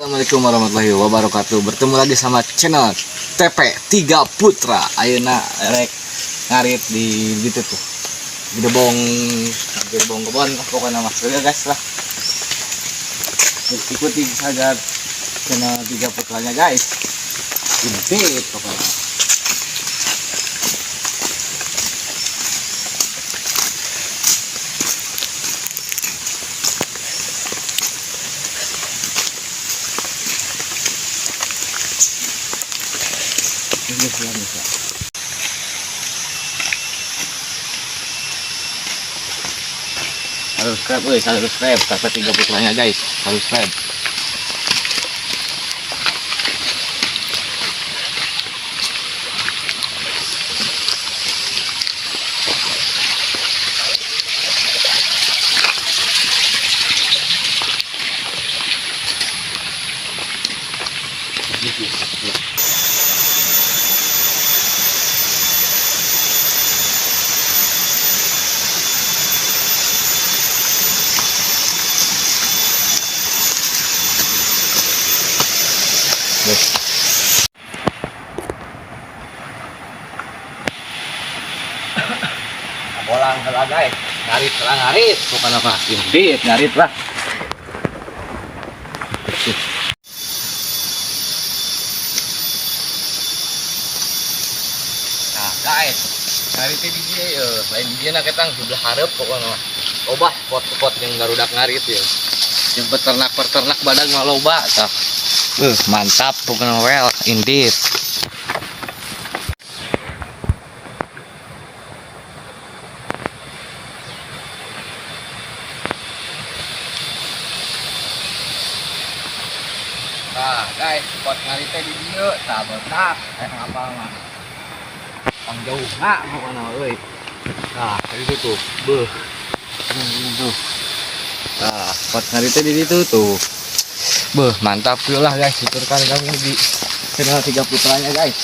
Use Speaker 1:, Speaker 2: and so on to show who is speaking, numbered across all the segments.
Speaker 1: Assalamualaikum warahmatullahi wabarakatuh. Bertemu lagi sama channel TP3 Putra. Ayeuna rek ngarit di gitu tuh. Gedebong, gedebong kebon lah pokoknya mah. Oke guys lah. Ikuti saja channel 3 Putranya guys. Intip pokoknya. Subscribe, euy, subscribe TP3 Putranya guys, subscribe. Guys. Bolang heula guys, ngarit lah ngarit, bukan apa, indit ngarit lah. Nah guys, ngarit di dieu ya, lain di dieu na ketang sebelah hareup pokoknya mah. Loba spot-spot yang barudak ngarit ya. Yang peternak-peternak badag mah loba tah. Mantap pokoknya well, indeed. Nah, guys, spot ngaritnya di dieu, tah betak, apa mah. Pang jauh na pokoknya euy. Nah, dari itu tuh. Beuh. Ini tuh. Nah, spot ngaritnya di situ tuh. Beuh, mantap lah guys, tuturkan kami di channel 3 Putranya guys.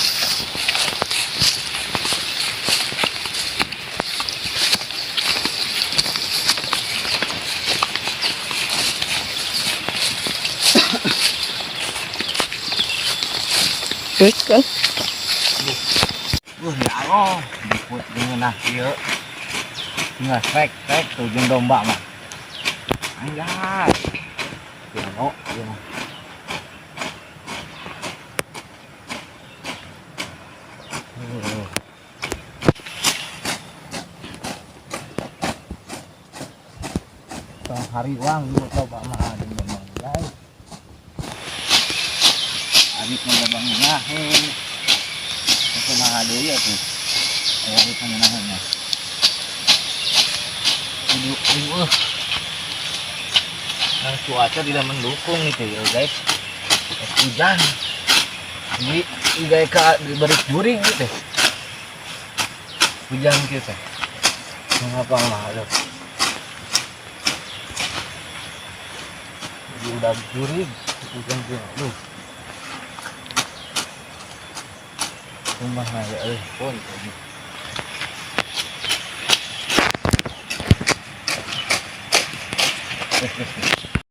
Speaker 2: Terus kan?
Speaker 1: Ya Allah, diput ngeunah ieu. Tinggal trek trek tuh jeung domba mah. Anjay. Ya Allah, ieu mah. Tong hari uang lu loba mah jeung domba guys. Arit mah loba ngeunaheun. Itu mah deui atuh. Aya arit mah ngeunaheun. Aduh, Nah, cuaca tidak mendukung itu ya guys. Hujan. Jadi gaya ka diberi juring gitu. Hujan gitu. Mengapa mah aduh. Jadi udah juring hujan gitu. Aduh. Rumah ya pun.